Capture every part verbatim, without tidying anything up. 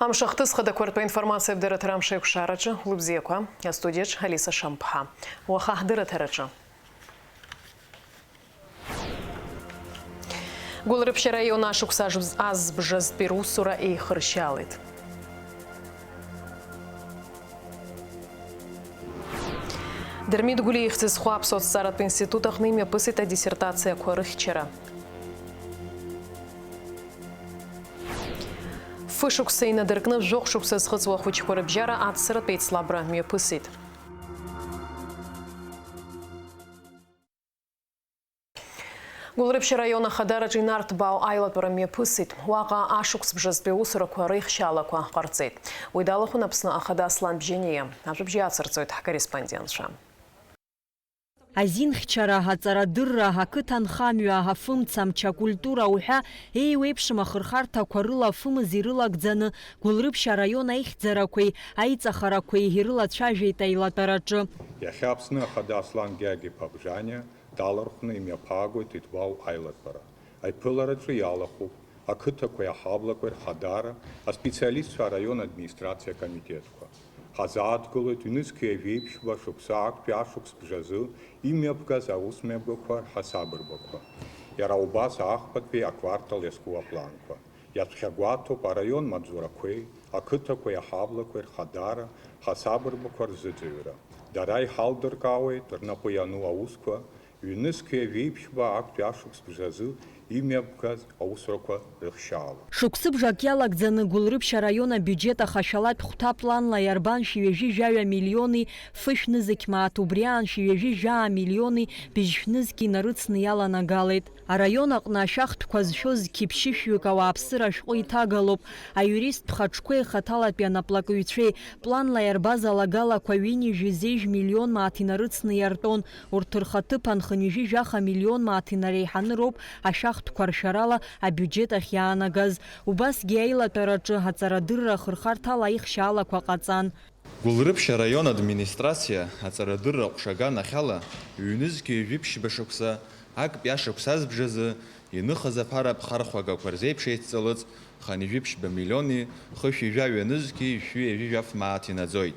Амш ахҭыс хадақәа ртәы аинформациа абдырраҭара амш аиқәшараҿы, лыбзиақәа, астудиаҿ Алиса Шамԥҳа. Уаха ҳдырраҭараҿы. Гәылрыԥшь араион ашықәс ажб-, азбжазтәи русура еихыршьалеит. Дырмит Гәлиа ихьӡ зху аԥсуа ҭҵааратә институт аҟны имҩаԥысит адиссертациақәа рыхьчара. Фышықәса инадыркны жәохә шықәса зхыҵуа ахәыҷқәа рыбжьара аццаратә еицлабра мҩаԥысит. Гәылрыԥшь араион ахадараҿы инарҭбаау аилатәара мҩаԥысит. Уаҟа ашықәс бжазтәи аусурақәа реихшьаалақәа ҟарҵеит. Уи далахәын Аԥсны Ахада Аслан Бжьаниа. Ажәабжь иацырҵоит ҳкорреспондентцәа. Азинхьчара, аҵарадырра, ақыҭанхамҩа, афымцамч, акультура уҳәа еиуеиԥшым ахырхарҭақәа рыла афымз ирылагӡаны Гәылрыԥшь араион аихьӡарақәеи аиҵахарақәеи ирылацәажәеит аилатәараҿы. Иахьа Аԥсны Ахада Аслан Гьагьиԥа Бжаниа далархәны имҩаԥаагоит иҭбаау аилатәара. Аиԥылараҿы иалахәуп ақыҭақәеи аҳаблақәеи рхадара, аспециалистцәа араион администрациа акомитетқәа. Ҳазааҭгылоит ҩнызқьи ҩажәи ԥшьба шықәса актәи ашықәс бжазы имҩаԥгаз аусмҩаԥгақәа рҳасабырбақәа, иара убас ахԥатәи аквартал иазку апланқәа. Иацәхьагәаҭоуп араион маҵзурақәеи ақыҭақәеи аҳаблақәеи рхадара, ҳасабырбақәа рзыӡырҩра. Дара иҳалдыркаауеит рнапы иану аусқәа, ҩнызқьи ҩажәи ԥшьба актәи ашықәс бжазы имҩаԥгаз аусурақәа рыхшьаала. Шықәсыбжак иалагӡаны Гәылрыԥшь араион абиуџьет ахашәалатә хәҭа планла иарбан шәи ҩажәи жәаҩа миллиони фышә нызқь мааҭ, убри аан шәи ҩажәи жәаа миллиони быжьшә нызқь инарыцны иаланагалеит. Араион аҟны ашәахтәқәа зшәо зқьи ԥшьышәҩык ауааԥсыра ашәҟәы иҭагалоуп, аиуристтә хаҿқәеи ахаҭалатәи анаплакыҩцәеи. Планла иарбаз алагалақәа ҩынҩажәи зежә миллион мааҭ инарыцны иартәон, урҭ рхаҭыԥан хынҩажәи жәаха миллион мааҭ инареиҳаны роуп ашәахтәқәа ршәарала абиуџьет ахь иаанагаз. Убасгьы аилатәараҿы аҵарадырра ахырхарҭала аихшьаалақәа ҟаҵан. Гәылрыԥшь араион администрациа аҵарадырра аҟәша аганахьала ҩнызқьи ҩажәи ԥшьба шықәса актәи ашықәс азбжазы иныхаз аԥара ԥхархәагақәа рзеиԥш еицҵалыҵ хынҩажәи ԥшьба миллиони хышәи жәаҩа нызқьи жәшәи ҩажәи жәаф мааҭ инаӡоит.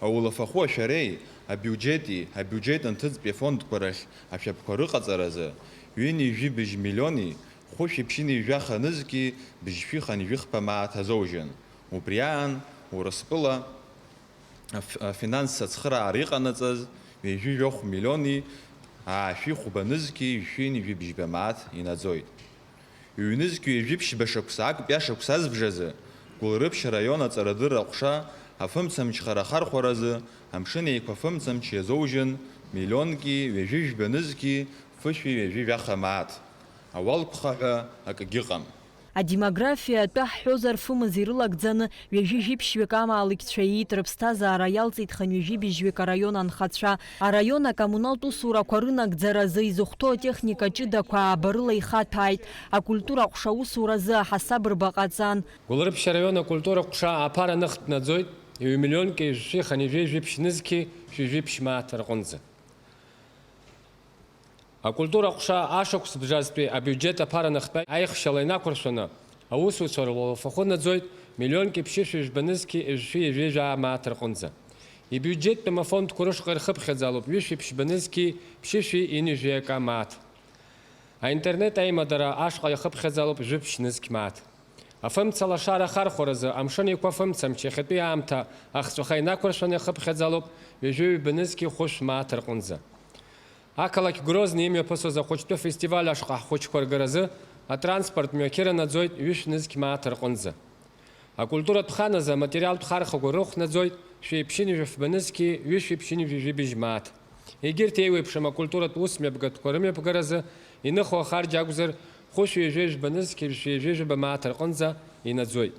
Аулафахәы ашәареи абиуџьети абиуџьет анҭыҵтәи афондқәа рахь ашәаԥқәа рыҟаҵаразы ҩынҩажәи быжь миллиони хәышәи ԥшьынҩажәи жәаха нызқьи быжьшәи хынҩажәи хԥа мааҭ азоужьын. Убри аан, Урыстәыла аф-, афинанстә ацхыраара иҟанаҵаз ҩажәи жәохә миллиони аашәи хәба нызқьи жәшәи ҩынҩажәи быжьба мааҭ инаӡоит. Ҩнызқьи ҩажәи ԥшьба шықәса актәи ашықәс азбжазы Гәылрыԥшь араион аҵарадырра аҟәша афымцамчхара ахархәаразы Амшын Еиқәа афымцамч иазоужьын миллионки ҩажәи жәба нызқьи фышәи ҩажәи жәаха мааҭ. Ауалԥха ҳәа акгьы ыҟам. Адемографиа атәы ҳҳәозар, фымз ирылагӡаны ҩажәи жәиԥшьҩык амаалықьцәа иит, рыԥсҭазаара иалҵит хынҩажәи быжьҩык араион анхацәа. Араион акоммуналтә усурақәа рынагӡаразы изыхәҭоу атехника ҷыдақәа ааба рыла ихаҭәааит, акультура аҟәша аусуразы аҳасабырба ҟаҵан. Гәылрыԥшь араион акультура аҟәша аԥара ныхтә наӡоит, ҩ-миллионки жәшәи хынҩажәи жәиԥшь нызқьи шәи жәиԥшь мааҭ рҟынӡа. Акультура аҟәша ашықәс бжазтәи абиуџьет аԥара ныхтәа аихшьала инақәыршәаны, аусуцәа руалафахәы наӡоит миллионки ԥшьышәи жәба нызқьи жәшәи ҩажәи жәаа мааҭ рҟынӡа. Ибиуџьеттәым афондқәа рышҟа ирхыԥхьаӡалоуп ҩышәи ԥшьба нызқьи ԥшьышәи ҩынҩажәи акы мааҭ. Аинтернет аимадара ашҟа иахыԥхьаӡалоуп жәиԥшь нызқь мааҭ. Афымца лашара ахархәаразы Амшын Еиқәа афымцамч иахьатәи аамҭа ахҵәаха инақәыршәаны иахыԥхьаӡалоуп ҩажәи ҩба нызқьи хәышә мааҭ рҟынӡа. Ақалақь Грозни имҩаԥысуаз ахәыҷтәы фестиваль ашҟа ҳхәыҷқәа ргаразы атранспорт мҩақьыра наӡоит ҩышә нызқь мааҭ рҟынӡа. Акультуратә хан азы аматериалтә хархәагақәа рыхә наӡоит шәи ԥшьынҩажәи фба нызқьи ҩышәи ԥшьынҩажәи жәибжь мааҭ. Егьырҭ еиуеиԥшым акультуратә усмҩаԥгатәқәа рымҩаԥгаразы иныхоу ахарџь акәзар, хәышәи ҩажәи жәба нызқьи жәшәи ҩажәи жәаба мааҭ рҟынӡа инаӡоит.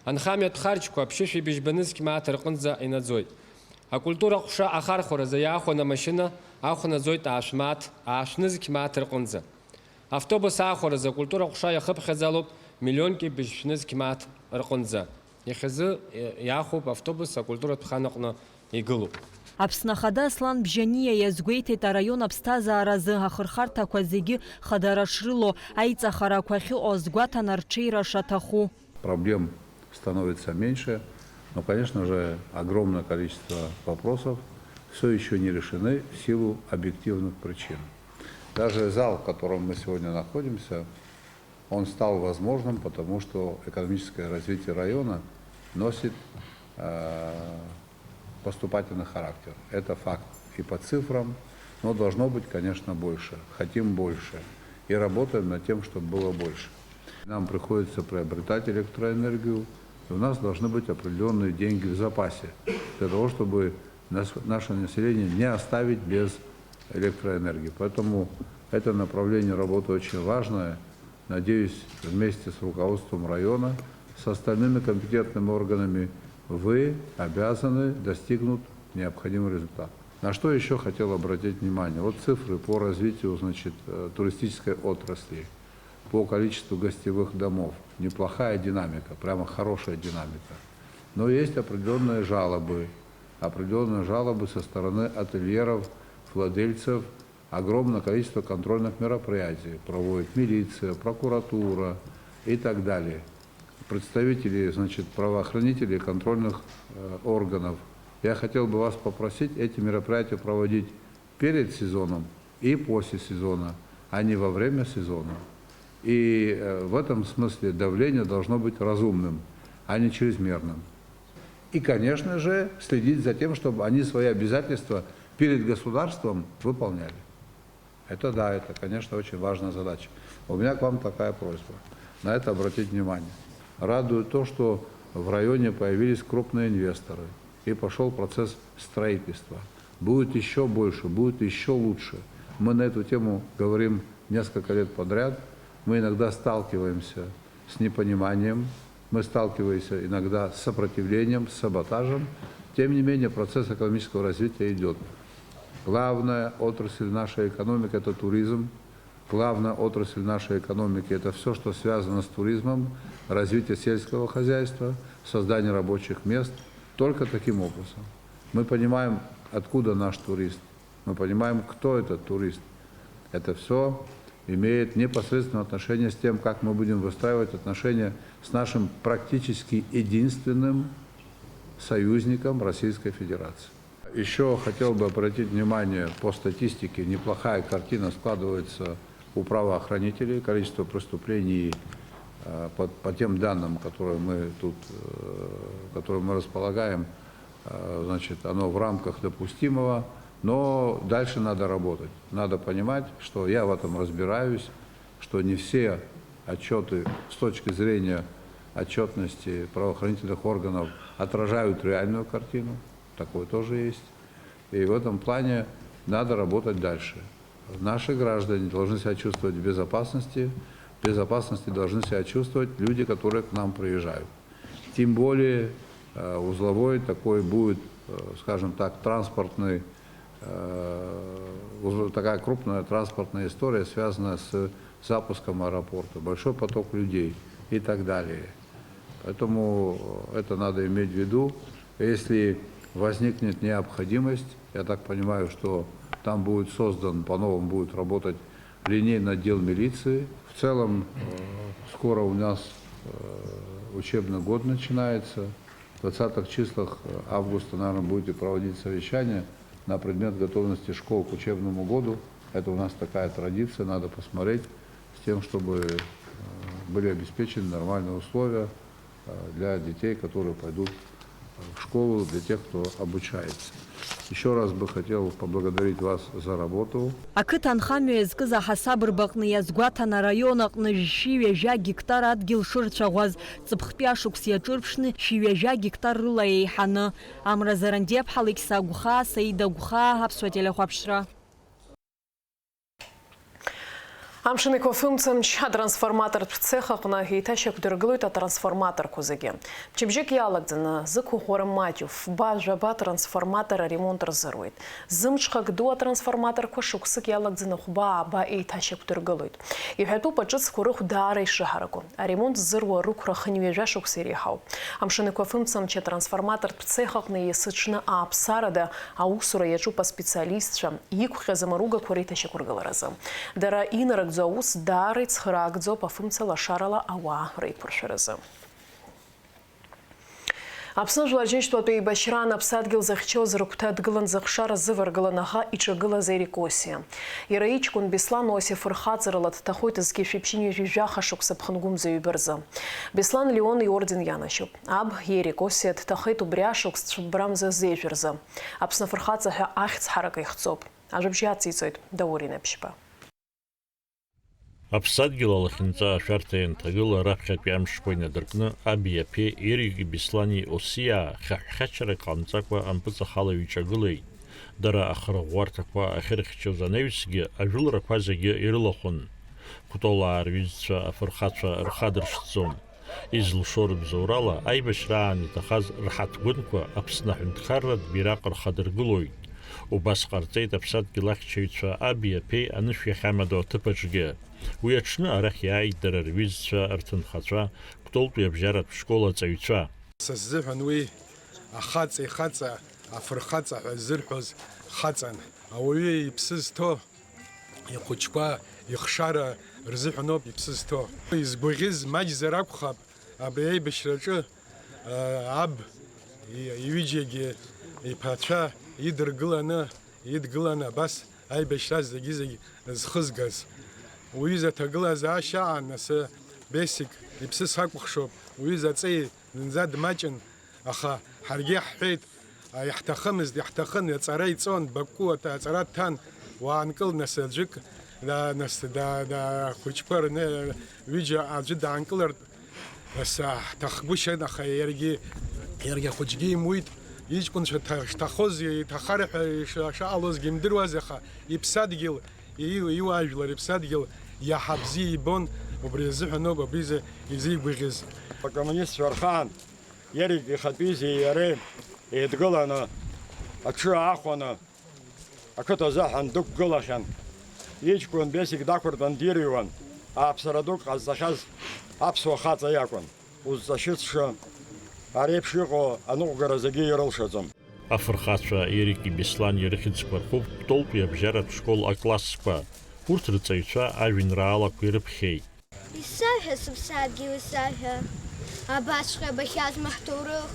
Анхамҩатә харџьқәа ԥшьышәи быжьба нызқь мааҭ рҟынӡа инаӡоит. Акультура аҟәша ахархәаразы иаахәаны амашьына ахә наӡоит аашә мааҭ, аашә нызқь мааҭ рҟынӡа. Автобус аахәаразы акультура аҟәша иахыԥхьаӡалоуп миллионки быжьшә нызқь мааҭ рҟынӡа. Иахьазы, е, иаахәоуп автобус акультуратә хан аҟны игылоуп. Аԥсны Ахада Аслан Бжьаниа иазгәеиҭеит араион аԥсҭазааразы ахырхарҭақәа зегьы хадара шрылоу, аиҵахарақәа ахьыҟоу азгәаҭан арҽеира шаҭаху. Проблем становится меньше, но, конечно же, огромное количество вопросов все еще не решены в силу объективных причин. Даже зал, в котором мы сегодня находимся, он стал возможным, потому что экономическое развитие района носит э, поступательный характер. Это факт и по цифрам, но должно быть, конечно, больше. Хотим больше. И работаем над тем, чтобы было больше. Нам приходится приобретать электроэнергию, и у нас должны быть определенные деньги в запасе для того, чтобы нас- наше население не оставить без электроэнергии. Поэтому это направление работы очень важное. Надеюсь, вместе с руководством района, с остальными компетентными органами вы обязаны достигнуть необходимый результат. На что еще хотел обратить внимание? Вот цифры по развитию, значит, э, туристической отрасли, по количеству гостевых домов. Неплохая динамика, прямо хорошая динамика. Но есть определенные жалобы, определенные жалобы со стороны ательеров, владельцев. Огромное количество контрольных мероприятий проводит милиция, прокуратура и так далее. Представители, значит, правоохранителей, контрольных э, органов. Я хотел бы вас попросить эти мероприятия проводить перед сезоном и после сезона, а не во время сезона. И э, в этом смысле давление должно быть разумным, а не чрезмерным. И, конечно же, следить за тем, чтобы они свои обязательства перед государством выполняли. Это да, это, конечно, очень важная задача. У меня к вам такая просьба. На это обратить внимание. Радует то, что в районе появились крупные инвесторы, и пошел процесс строительства. Будет еще больше, будет еще лучше. Мы на эту тему говорим несколько лет подряд. Мы иногда сталкиваемся с непониманием, мы сталкиваемся иногда с сопротивлением, с саботажем. Тем не менее, процесс экономического развития идет. Главная отрасль нашей экономики — это туризм. Главная отрасль нашей экономики — это все, что связано с туризмом, развитие сельского хозяйства, создание рабочих мест. Только таким образом. Мы понимаем, откуда наш турист, мы понимаем, кто этот турист. Это все имеет непосредственное отношение с тем, как мы будем выстраивать отношения с нашим практически единственным союзником Российской Федерации. Еще хотел бы обратить внимание, по статистике неплохая картина складывается у правоохранителей. Количество преступлений э, по, по тем данным, которые мы тут, э, которые мы располагаем, э, значит, оно в рамках допустимого, но дальше надо работать. Надо понимать, что я в этом разбираюсь, что не все отчеты с точки зрения отчетности правоохранительных органов отражают реальную картину. Такое тоже есть. И в этом плане надо работать дальше. Наши граждане должны себя чувствовать в безопасности, в безопасности должны себя чувствовать люди, которые к нам приезжают. Тем более э, узловой такой будет, э, скажем так, транспортный, э, узл- такая крупная транспортная история, связанная с запуском аэропорта, большой поток людей и так далее. Поэтому э, это надо иметь в виду. Если возникнет необходимость, я так понимаю, что там будет создан, по-новому будет работать линейный отдел милиции. В целом, э, скоро у нас э, учебный год начинается. В двадцатых числах э, августа, наверное, будете проводить совещание на предмет готовности школ к учебному году. Это у нас такая традиция, надо посмотреть с тем, чтобы э, были обеспечены нормальные условия э, для детей, которые пойдут э, в школу, для тех, кто обучается. Еще раз бы хотел поблагодарить вас за работу. Ақыҭанхамҩа иазкыз аҳасаб рбаҟны иазгәаҭан араион аҟны шәи ҩажәа гектар адгьыл шырцәаӷәаз, ҵыԥхтәи ашықәс иаҿырԥшны шәи ҩажәа гектар рыла еиҳаны. Амра Зарандиаԥҳа, Алықьса Агәхаа, Саида Агәхаа, Аԥсуа телехәаԥшра. Амшын Еиқәафымцамч атрансформатортә цех аҟны еиҭашьақәдыргылоит атрансформаторқәа зегьы. Мчыбжьык иалагӡаны зықәыӷәӷәара маҷу фба-жәаба трансформатор аремонт рзыруеит. Зымҽхак ду атрансформаторқәа шықәсык иалагӡаны хәба-ааба еиҭашьақәдыргылоит. Иҳәатәуп аҿыцқәа рыхә даара ишыҳараку. Аремонт ззыруа рықәра хынҩажәа шықәса иреиҳауп. Амшын Еиқәафымцамч атрансформатортә цех аҟны есыҽны ааԥсарада аусура иаҿуп аспециалистцәа, иқәҟьаз амаругақәа реиҭашьақәыргыларазы. Дара инарыгӡо аус даара ицхыраагӡоуп афымца лашарала ауаа реиқәыршәаразы. Аԥсны Жәлар Џьынџьтәылатә еибашьраан аԥсадгьыл зыхьчоз рыгәҭа адгылан зыхшара зываргылан аӷа иҿагылаз Ерик Осиа. Иара иҷкәын Беслан Осиа фырхаҵарала дҭахоит зқьи жәшәи ԥшьынҩажәи жәаха шықәса ԥхынгәымза ҩба рзы. Беслан Леон иорден ианашьоуп. Аб, Ерик Осиа дҭахеит убри ашықәс цәыббрамза зежә рзы. Аԥсны афырхаҵа ҳәа ахьӡ ҳарак ихҵоуп. Ажәабжь ациҵоит Даур Инаԥшьба. Аԥсадгьыл алахьынҵа ашәарҭа ианҭагыла, раԥхьатәи амшқәа инадыркны, аби аԥеи, Ерики Беслани Осиаа хьаҳәхьачарак ҟамҵакәа ампыҵахалаҩ иҿагылеит. Дара ахырӷәӷәарҭақәа ахьырхьчоз анаҩсгьы, ажәыларақәа зегьы ирылахәын. Кәтолаа рҩызцәа афырхацәа рхадыршҭӡом. Изылшо рыбзоурала, аибашьраан иҭахаз рҳаҭгәынқәа Аԥсны аҳәынҭқарратә бираҟ рхадыргылоит. Убас ҟарҵеит аԥсадгьыл ахьчаҩцәа аби аԥеи анышә иахьамадоу аҭыԥаҿгьы. Уи аҽны арахь иааит дара рҩызцәа, рҭынхацәа, Кәтолтәи абжьаратә школ аҵаҩцәа. Са сзыҳәан уи ахаҵа ихаҵа, афырхаҵа ҳәа ззырҳәоз хаҵан. Ауаҩы иԥсы зҭо, ихәыҷқәа, ихшара рзыҳәаноуп иԥсы зҭо. Изгәаӷьыз маҷзар акәхап, абри аибашьраҿы, а, аб и-, иҩыџьагьы иԥацәа идыргыланы, идгыланы абас аибашьра зегьы-зегь зхызгаз. Уҩыза аҭагылазаашьа аан, асы Бесик иԥсы сакәыхшоуп, уҩыза аҵеи зынӡа дмаҷын, аха ҳаргьы иаҳҳәеит, а, иаҳҭахымызт, иаҳҭахын, аҵара иҵон, Баку аҭ-, аҵара дҭан, уаанкыл, нас аӡәык, да-, нас да-, да-, ахәыҷқәа рны-, ҩыџьа аӡәы даанкылартә, нас, а, ҳҭахгәышьан, аха иаргьы, иаргьы ахәыҷгьы имуит, иҷкәынцәа дҭа-, шҭахоз, иҭахар ҳәа иш-, шаҟалозгьы имдыруаз, аха иԥсадгьыл, иу-, иуаажәлар иԥсадгьыл иаҳа бзиа ибон, убри азыҳәаноуп абри изы-, изигәаӷьыз. Акоммунистцәа рхаан Ерик ихатәизи иареи еидгыланы, аҽы аахәаны, ақыҭа азыҳәан дықәгылахьан. Иҷкәын Бесик дақәыртәан дирыҩуан. Ааԥсара дук ҟазҵахьаз аԥсуа хаҵа иакәын. Узҵашьыцша, ари еиԥш иҟоу аныҟәгара зегьы ирылшаӡом. Афырхацәа Ерики Беслани рыхьӡқәа рхуп Кәтолтәи абжьаратә школ аклассқәа. Урҭ рҵаҩцәа ажәеинраалақәа ирыԥхьеит. Исаҳәа, сыԥсадгьыл, исаҳәа, абасҵәҟьа абахьазма ҳҭоурых?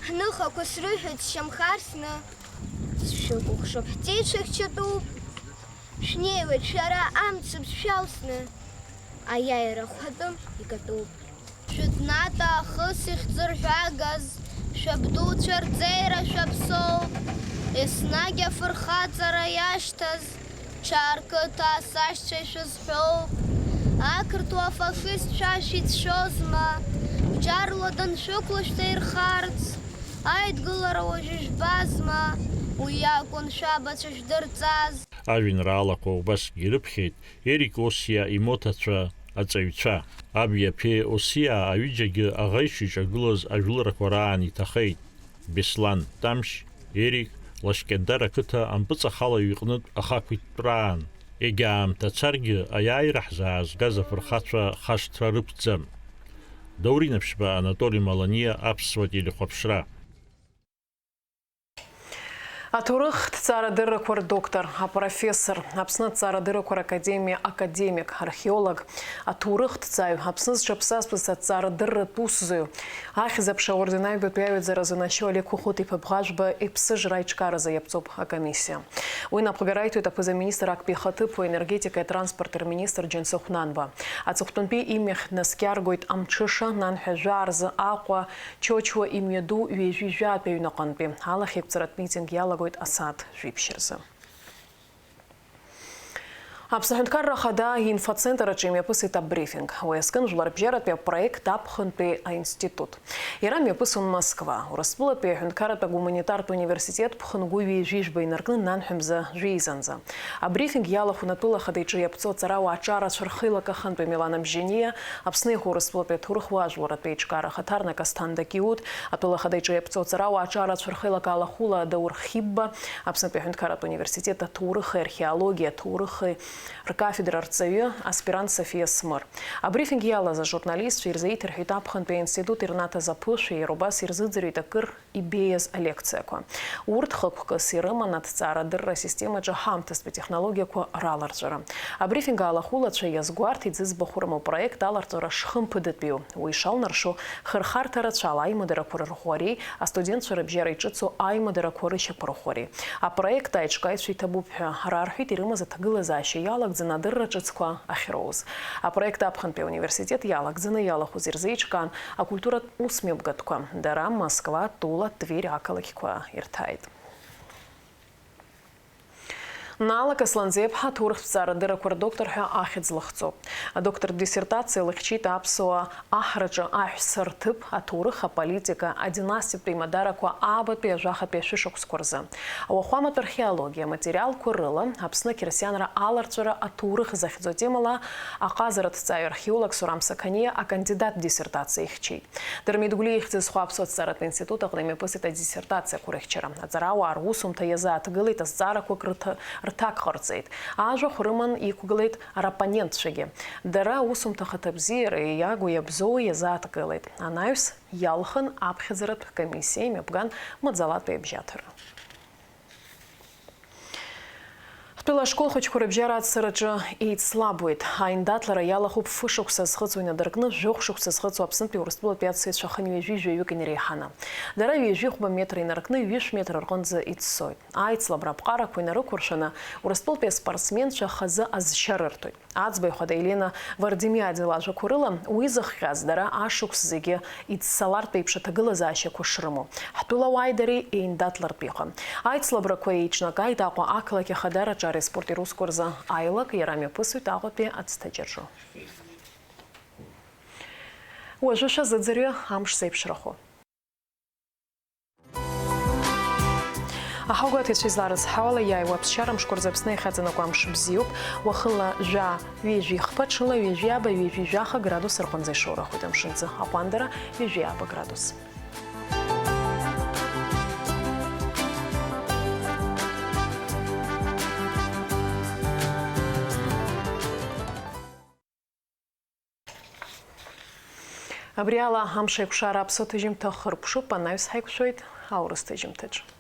Ҳныхақәа срыҳәоит сшьамхы арсны, сшәыкәыхшоуп, ҳҵеицәа хьчатәуп. Шәнеиуеит шәара амцабз шәалсны, аиааира ахәатәы икатәуп. Шәыҭнатә аахыс ихьӡырҳәагаз шәабдуцәа рҵеира шәаԥсоуп, еснагь афырхаҵара иашьҭаз, Чаа рқыҭа сашьцәа ишәызҳәоуп. Ақырҭуа афашистцәа шәицәшәозма? Бџьарла даншәықәлашәҵа ирхарц, аидгылара уажәы жәбазма? Уи акәын шәабацәа шәдырҵаз. Ажәеинраалақәа убасгьы ирыԥхьеит Ерик Осиа имоҭацәа, аҵаҩцәа. Аби аԥеи Осиаа аҩыџьагьы аӷа ишиҿагылаз ажәыларақәа раан иҭахеит. Беслан Тамшь, Ерик, Лашькьындар ақыҭа ампыҵахалаҩ иҟнытә ахақәиҭтәраан. Егьа аамҭа царгьы аиааира ҳзаазгаз афырхацәа хашҭра рықәӡам. Даур Инаԥшьба, Анатоли Маланиа, Аԥсуа телехәаԥшра. Аҭоурых ҭҵаарадыррақәа рдоктор, апрофессор, Аԥсны аҭҵаарадыррақәа ракадемиа академик, археолог, аҭоурыхҭҵааҩ, Аԥсны зҽаԥсазтәыз аҭҵаарадырратә усзуҩ, Ахьӡ-аԥша аорден аҩбатәи аҩаӡара занашьоу Олег Хәыхәыт-иԥа Бӷажәба иԥсыжра аиҿкааразы иаԥҵоуп акомиссиа. Уи напхгара аиҭоит аԥыза-министр актәи ихаҭыԥуаҩ, аенергетикеи атранспорти рминистр Џьансыхә Нанба. Аҵыхәтәантәи имҩахь днаскьаргоит амҽыша, нанҳәа жәаа рзы Аҟәа, Чочуа имҩаду ҩажәи жәаатәи аҩныҟантәи. Алахьеиқәҵаратә митинг иалагоит асааҭ жәиԥшь рзы. Аԥсны Аҳәынҭқарра Ахада инфоцентр аҿы имҩаԥысит абрифинг. Уи азкын жәларбжьаратәи апроект аԥхынтәи аинститут. Иара мҩаԥысын Москва. Урыстәылатәи аҳәынҭқарратә агуманитартә университет ԥхынгәы ҩажәи жәба инаркны нанҳәа мза жәеизанӡа. Абрифинг иалахәын атәыла ахада иҿы иаԥҵоу аҵарауаа аҿарацәа рхеилак ахантәаҩ Милана Бжьаниа, Аԥсны иҟоу Урыстәылатәи аҭоурых-уаажәларратә еиҿкаара ахаҭарнак Асҭанда Киут, атәыла ахада иҿы иаԥҵоу аҵарауаа аҿарацәа рхеилак алахәыла Даур Хибба, Аԥснытәи аҳәынҭқарратә университет аҭоурыхи археологиеи аҭоурыхи ркафедра арҵаҩы, аспирант Софиа Смыр. Абрифинг иалаз ажурналистцәа ирзеиҭарҳәеит аԥхынтәи аинститут ирнаҭаз аԥышәеи иара убас ирзыӡырҩит акыр ибеиаз алекциақәа. Урҭ хықәкыс ирыман аҭҵаарадырра асистемаҿы ҳаамҭазтәи технологиақәа раларҵәара. Абрифинг ала ахәылацәа иазгәарҭеит зыӡбахә рымоу апроект аларҵәара шхымԥадатәиу. Уи шалнаршо, хырхарҭа рацәала аимадарақәа рырӷәӷәареи астудентцәа рыбжьара иҿыцу аимадарақәа рышьақәырӷәӷәареи. Апроект аиҿкааҩцәа иҭабуп ҳәа рарҳәеит ирымаз аҭагылазаашьа иалагӡаны адырра ҿыцқәа ахьроуз. Апроект аԥхынтәи ауниверситет иалагӡаны иалахәыз ирзеиҿкаан акультуратә усмҩаԥгатәқәа. Дара Москва, Тула, Твери ақалақьқәа ирҭааит. Наала Касланӡеиԥҳа аҭоурыхтә ҭҵаарадыррақәа рдоктор ҳәа ахьӡ лыхҵоуп. Адоктортә диссертациа лыхьчеит аԥсуа аҳраҿы аҳәса рҭыԥ, аҭоурых, аполитика, адинастиатә еимадарақәа аабатәи ажәахатәи ашәышықәсқәа рзы. Ауахәаматә археологиа аматериалқәа рыла Аԥсны ақьырсианра аларҵәара аҭоурых захьӡу атемала аҟазараҭҵааҩ археолог Сурам Сақаниа акандидаттә диссертациа ихьчеит. Дырмит Гәлиа ихьӡ зху аԥсуа ҭҵааратә институт аҟны имҩаԥысит адиссертациақәа рыхьчара. Аҵарауаа русумҭа иазааҭгылеит, азҵаарақәак рыҭа-, рҭак ҟарҵеит. Ажәахә рыман иқәгылеит раппонентцәагьы. Дара аусумҭа ахаҭабзиара иагу иабзоу иазааҭгылеит. Анаҩс иалхын аԥхьаӡаратә комиссиа, имҩаԥган маӡалатәи абжьаҭара. Ҳтәыла ашкол хәыҷқәа рыбжьара аццараҿы еицлабуеит. Аиндаҭлара иалахәуп фышықәса зхыҵуа инадыркны жәохә шықәса зхыҵуа Аԥснытәи Урыстәылатәи аҵаҩцәа хынҩажәи жәаҩык инреиҳаны. Дара ҩажәи хәба метра инаркны ҩышә метра рҟынӡа иццоит. Аицлабра аԥҟарақәа инарықәыршәаны, Урыстәылатәи аспортсменцәа хазы азшьа рырҭоит. Аӡбаҩ хада Елена Вардимиаӡе лажәақәа рыла, уи зыхҟьаз дара ашықәс зегьы идцалартә еиԥш аҭагылазаашьақәа шрымоу, ҳтәылауааи дареи еиндаҭлартә иҟан. Аицлабрақәа еиҿнакааит Аҟәа ақалақь ахадараҿы ари аспорт иусқәа рзы аилак, иара мҩаԥысуеит Аҟәатәи ацҭаџьарҿы. Уажәы шәазыӡырҩы амш зеиԥшрахо. Аҳауагәаҭаҩцәа изларыцҳауала, иааиуа аԥсшьара мшқәа рзы Аԥсны иахьаҵанакуа амш бзиоуп, уахынла жәаа ҩажәи хԥа, ҽынла ҩажәи аба, ҩажәи жәаха градус рҟынӡа ишоурахоит амшын ӡы, аҟәандара ҩажәи аба градус. Абри ала амш аиқәшара аԥсуа ҭыжьымҭа хыркәшоуп, анаҩс ҳаиқәшәоит аурыс ҭыжьымҭаҿ.